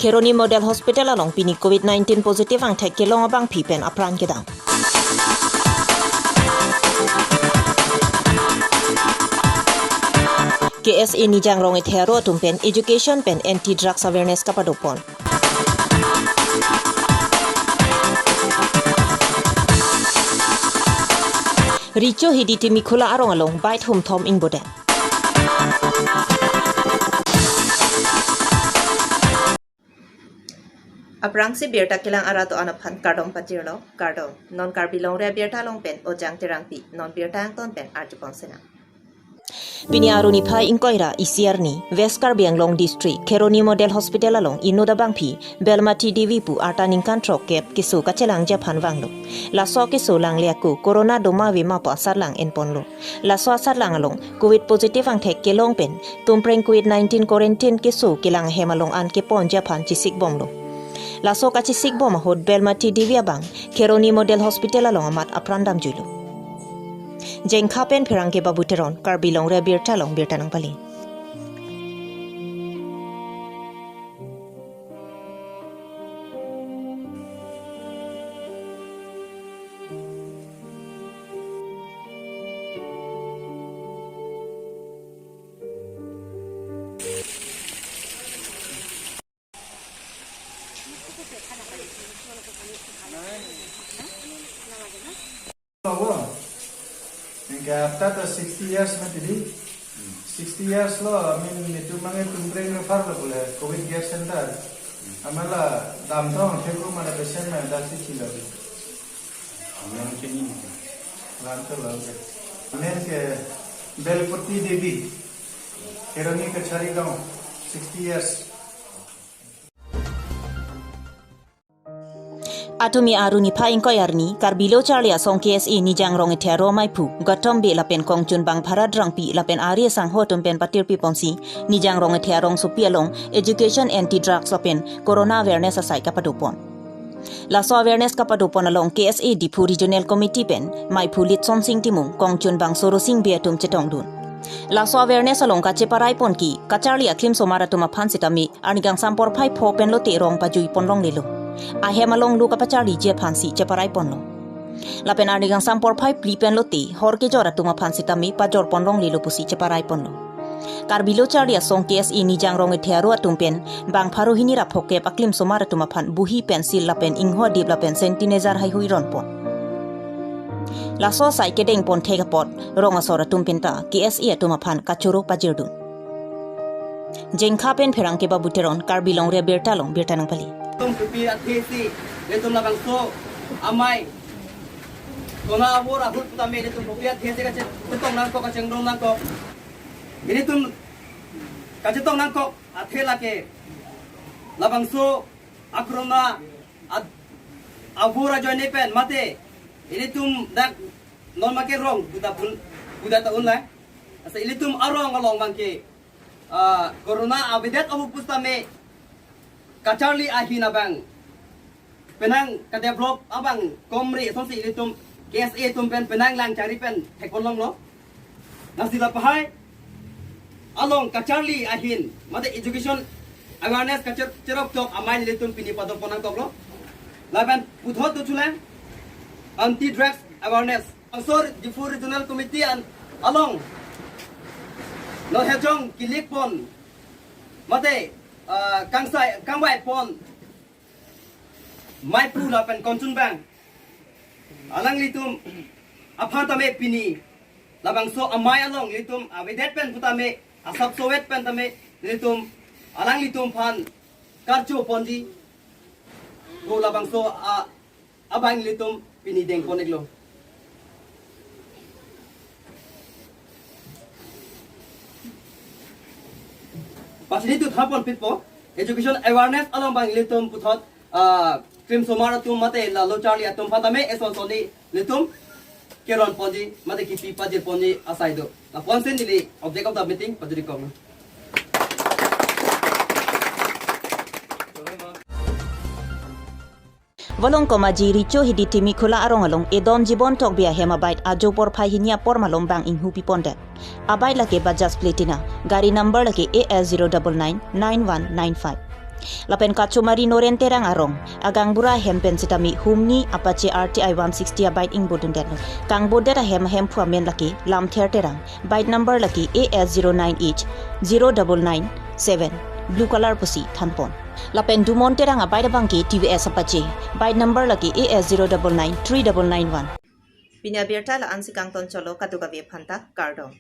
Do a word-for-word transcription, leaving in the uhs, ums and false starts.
Kheroni Model Hospital along pini covid nineteen positive angthek kelong abangpi pen apran kedam. K S A Nijang Rong Ethe aro atum pen education pen anti drugs awareness kapadopon. Richo Hidi Timikhula arong along bait humthom ingbodet. Aphrangsi birta kelang arat do-an aphan kardom pajirlo, kardom. Non Karbi Longri abirta along pen Ojang Terangpi, non birta angton pen arjupon sena. Pini Arni phai ingkoi ra isi arni, West Karbi Anglong District, Kheroni Model Hospital along inut abangpi, Belmati Devi pu arta ningkan throkkep keso kachelangji aphan vanglo. Laso keso langle ako, corona doma ave ma pu asatlang enponlo. Laso asatlang along, covid positive angthek kelong pen, tumpreng covid nineteen quarantine keso kelang ahem along an keponji aphan chesikbomlo. Laso kachesikbom ahut Belmati Devi abang, Kheroni Model Hospital along amat apran damjuilo. Jengkha pen Pherangke Babu Teron, Karbi Longri abirta along birta nangpale. Habo. Anke after the sixty years mati di. Sixty years lo, I mean, netum abang tumpreng refer lo pule, covid care center. Amat la damtong, theklo mane patient na dasi chilo. Amen ke ni. Lam to lo ke. Amen ke Belmati Devi. Kheroni Kachari Gaon, sixty years. Atum i Arni phai ingkoi arni, Karbi Lo Charli Asong K S A Nijang Rong Ethe aro amaiphu, Gautam Bey lapen kongchun bang Bharat Rongpi lapen ari asangho atum pen patirpiponsi, Nijang Rong Ethe arongsopi along, education anti drugs lapen corona awareness asai kapadopon. Laso awareness kapadopon along K S A Diphu Regional Committee pen, maiphu Litsonsing Timung, kongchun bang Sorosing Bey atum chetongdun. Laso awareness along kacheparai ponke, kacharli aklim somar atum aphan sitame, arni kangsam porphai pho pen lote rong pajui ponlonglelo. Ahem along lo kapacharliji aphansi cheparai ponlo. Lapen arni kangsam porphai phli pen lote, hor kejor atum aphan sitame pajor ponlonglelo pusi cheparai ponlo. Karbi Lo Charli Asong K S A Nijang Rong Ethe aro atum pen, bang pharo hini ra phokep aklim somar atum aphan buhi pensil lapen ingho adip lapen sanitizer haihui ronpon. Laso asai kedengpon thek apot, rong asor atum penta, K S A atum aphan kachoro pajirdun. Jengkha pen Pherangke Babu Teron, Karbi Longri abirta along birta nangpale. Tum kopi athe si, netum labangso amei. Corona avur ahut tame netum kopi athe si kache-, chetong nangkok, kachengdong nangkok. Netum kachetong nangkok athe lake. Labangso a-corona ad-, avur ajoine pen mate. Netum dak non make rong, buta pun, buta ta unlai. Asa netum arong along abangke, ah, corona avedet ahut pusitame kacharli ahin abang penang kadevelop abang komre asonsi netum K S A atum pen penang lang chari pen thekpon longlo. Lasi la pahai along kacharli ahin, mate education awareness kacher-, cherok chok amei netum pini padopon nangkoklo. Lapen puthot tu chulang anti drugs awareness. Angsor Diphu Regional Committee an along, no hejong kilik pon, mate, ah, kangsai, kangvai pon, maiphu lapen kongchun bang. Alanglitum aphan tame pini, labangso amei along netum avedet pen putame, asap sowet pen tame, netum, alanglitum aphan karcho ponji. Ko labangso a, abang netum pini dengpon iklo. Pasi netum thapon pitpo, education awareness along abang netum puthot, ah, krim somar atum mate la lo charli atum aphan tame eson sonni netum keron ponji, mate kipi pajir ponji asai do. Lapuson si neli object of the meeting pajuri kong. Volongkom Aji Richo Hidi Timikhula arong along Edon Jibon Tokbi ahem abike ajo porphai hini apor malom bang inghu pipondet. Abike lake Bajaj Platina, gari number lake A S zero double nine nine one nine five. Lapen Kachomari Noren Terang arong agaonbura ahem pen sitame humni Apache R T I one sixty abike ingburdundetlo. Kangbur det ahem ahemphu amen lake Lamther Terang, bike number lake A S zero nine H zero double nine seven, blue color pusi thanpon. Lapen Dumon Terang abike abangke T V S Apache, bike number lake A S zero double nine three double nine one. Pini abirta la-ansi kangton cholo, kadokave aphanta kardom.